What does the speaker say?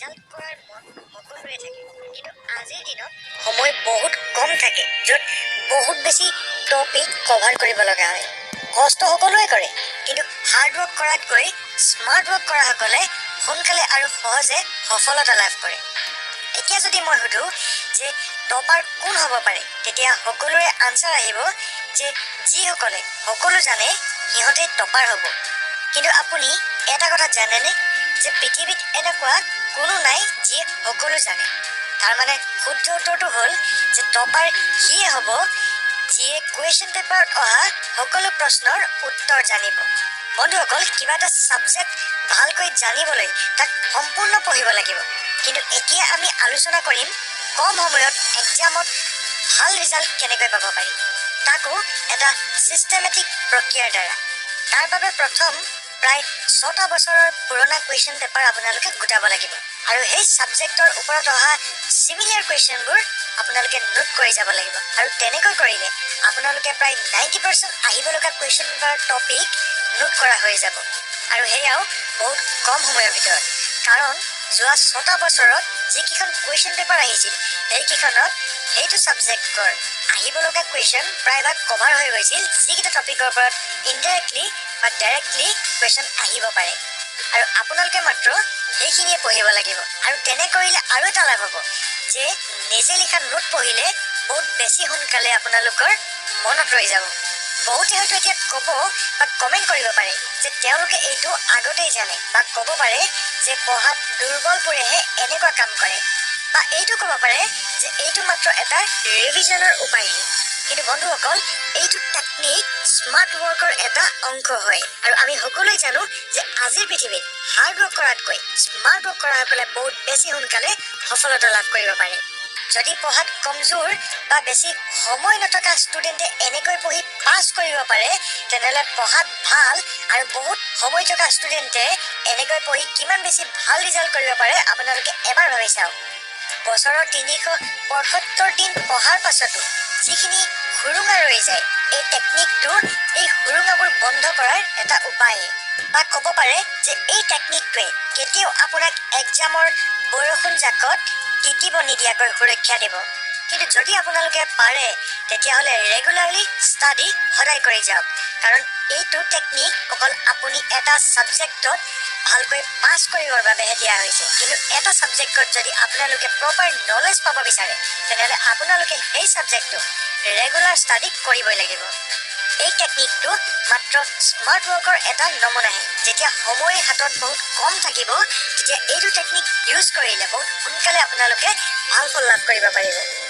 Result কৰাৰ মন সকলোৰে থাকে, কিন্তু আজিৰ দিনত সময় বহুত কম থাকে, য'ত বহুত বেছি টপিক কভাৰ কৰিব লগা হয়। কষ্ট সকলোৱে কৰে, কিন্তু হাৰ্ড ৱৰ্ক কৰাতকৈ স্মাৰ্ট ৱৰ্ক কৰাসকলে সোনকালে আৰু সহজে সফলতা লাভ কৰে। এতিয়া যদি মই সোধোঁ যে টপাৰ কোন হ'ব পাৰে, তেতিয়া সকলোৰে আনচাৰ আহিব যে যিসকলে সকলো জানে, সিহঁতে টপাৰ হ'ব। কিন্তু আপুনি এটা কথা জানেনে যে পৃথিৱীত এনেকুৱা কোনো নাই যিয়ে সকলো জানে? তাৰমানে শুদ্ধ উত্তৰটো হ'ল যে টপাৰ সিয়ে হ'ব যিয়ে কুৱেশ্যন পেপাৰত অহা সকলো প্ৰশ্নৰ উত্তৰ জানিব। বন্ধুসকল, কিবা এটা ছাবজেক্ট ভালকৈ জানিবলৈ তাক সম্পূৰ্ণ পঢ়িব লাগিব। কিন্তু এতিয়া আমি আলোচনা কৰিম কম সময়ত এক্সামত ভাল ৰিজাল্ট কেনেকৈ পাব পাৰি, তাকো এটা ছিষ্টেমেটিক প্ৰক্ৰিয়াৰ দ্বাৰা। তাৰ বাবে প্ৰথম প্ৰায় 6টা বছৰৰ পুৰণা কুৱেশ্যন পেপাৰ আপোনালোকে গোটাব লাগিব আৰু সেই ছাবজেক্টৰ ওপৰত অহা চিমিলাৰ কুৱেশ্যনবোৰ আপোনালোকে নোট কৰি যাব লাগিব। আৰু তেনেকৈ কৰিলে আপোনালোকে প্ৰায় 90% আহিব লগা কুৱেশ্যন পেপাৰৰ টপিক নোট কৰা হৈ যাব আৰু সেয়াও বহুত কম সময়ৰ ভিতৰত। কাৰণ যোৱা 6টা বছৰত যিকেইখন কুৱেশ্যন পেপাৰ আহিছিল, সেইকেইখনত সেইটো ছাবজেক্টৰ আহিব লগা কুৱেশ্যন প্ৰায়ভাগ কভাৰ হৈ গৈছিল, যিকেইটা টপিকৰ ওপৰত ইনডাইৰেক্টলি বা ডাইৰেক্টলি কুৱেশ্যন আহিব পাৰে। আৰু আপোনালোকে মাত্ৰ সেইখিনিয়ে পঢ়িব লাগিব। আৰু তেনে কৰিলে আৰু এটা লাভ হ'ব যে নিজে লিখা নোট পঢ়িলে বহুত বেছি সোনকালে আপোনালোকৰ মনত ৰৈ যাব। বহুতে হয়তো এতিয়া ক'ব বা কমেণ্ট কৰিব পাৰে যে তেওঁলোকে এইটো আগতেই জানে, বা ক'ব পাৰে যে পঢ়াত দুৰ্বলবোৰেহে এনেকুৱা কাম কৰে, বা এইটো ক'ব পাৰে যে এইটো মাত্ৰ এটা ৰিভিজনৰ উপায়হে। কিন্তু বন্ধুসকল, এইটো টেকনিক স্মাৰ্ট ৱৰ্কৰ এটা অংশ হয় আৰু আমি সকলোৱে জানো যে আজিৰ পৃথিৱীত হাৰ্ড ৱৰ্ক কৰাতকৈ স্মাৰ্ট ৱৰ্ক কৰাসকলে বহুত বেছি সোনকালে সফলতা লাভ কৰিব পাৰে। যদি পঢ়াত কমজোৰ বা বেছি সময় নথকা ষ্টুডেণ্টে এনেকৈ পঢ়ি পাছ কৰিব পাৰে, তেনেহ'লে পঢ়াত ভাল আৰু বহুত সময় থকা ষ্টুডেণ্টে এনেকৈ পঢ়ি কিমান বেছি ভাল ৰিজাল্ট কৰিব পাৰে, আপোনালোকে এবাৰ ভাবি চাওক। বছৰৰ 375 দিন পঢ়াৰ পাছতো যিখিনি সুৰুঙা ৰৈ যায়, এই টেকনিকটো এই সুৰুঙাবোৰ বন্ধ কৰাৰ এটা উপায়। বা ক'ব পাৰে যে এই টেকনিকটোৱে কেতিয়াও আপোনাক এক্সামৰ বৰষুণ জাকত তিতিব নিদিয়াকৈ সুৰক্ষা দিব। কিন্তু যদি আপোনালোকে পাৰে, তেতিয়াহ'লে ৰেগুলাৰলি ষ্টাডি সদায় কৰি যাওক। কাৰণ এইটো টেকনিক অকল আপুনি এটা ছাবজেক্টত ভালকৈ পাছ কৰিবৰ বাবেহে দিয়া হৈছে। কিন্তু এটা ছাবজেক্টত যদি আপোনালোকে প্ৰপাৰ নলেজ পাব বিচাৰে, তেনেহ'লে আপোনালোকে সেই ছাবজেক্টটো ৰেগুলাৰ ষ্টাডি কৰিবই লাগিব। এই টেকনিকটো মাত্ৰ স্মাৰ্ট ৱৰ্কৰ এটা নমুনাহে। যেতিয়া সময় হাতত বহুত কম থাকিব, তেতিয়া এইটো টেকনিক ইউজ কৰিলে বহুত সোনকালে আপোনালোকে ভাল ফল লাভ কৰিব পাৰিব।